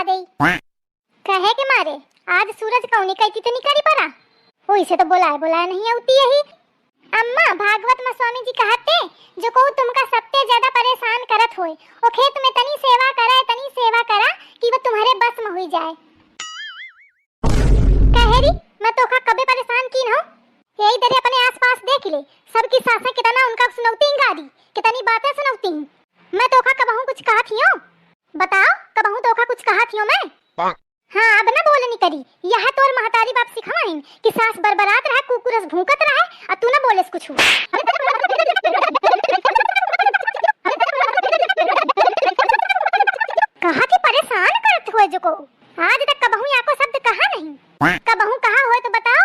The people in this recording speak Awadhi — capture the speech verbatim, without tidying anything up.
देई। कहे के मारे आज सूरज कौनी कइती तो निकरी परा। ओइसे तो बोलाए बोलाए नहीं अउती यही। अम्मा, भागवत में स्वामी जी कहते, जो कोहू तुमका सबते ज्यादा परेशान करत होए, ओ खेत में तनी सेवा करा, तनी सेवा करा कि वो तुम्हरे बस में हुई जाए। कहे री, मैं तोखा कबे परेशान कीन हो? यही दरे अपने आसपास देख ले, सबकी सासें कितना उनका सुनौती गारी, कितनी बातें सुनौती। मैं तोखा कबहूँ कुछ कहत हियो? बताओ, कबहूँ तोखा कुछ कहत हियो मैं? हाँ, अब ना बोलनी करी। यह तोर महतारी बाप सिखाइन कि सास बरबरात रहे, कुकुरस भूकत रहे, आ तू ना बोलेस कुछ। कहा कि परेशान करत हुए जो को, आज तक कबहूँ या को शब्द कहा नहीं। कबहूँ कहा होए तो बताओ।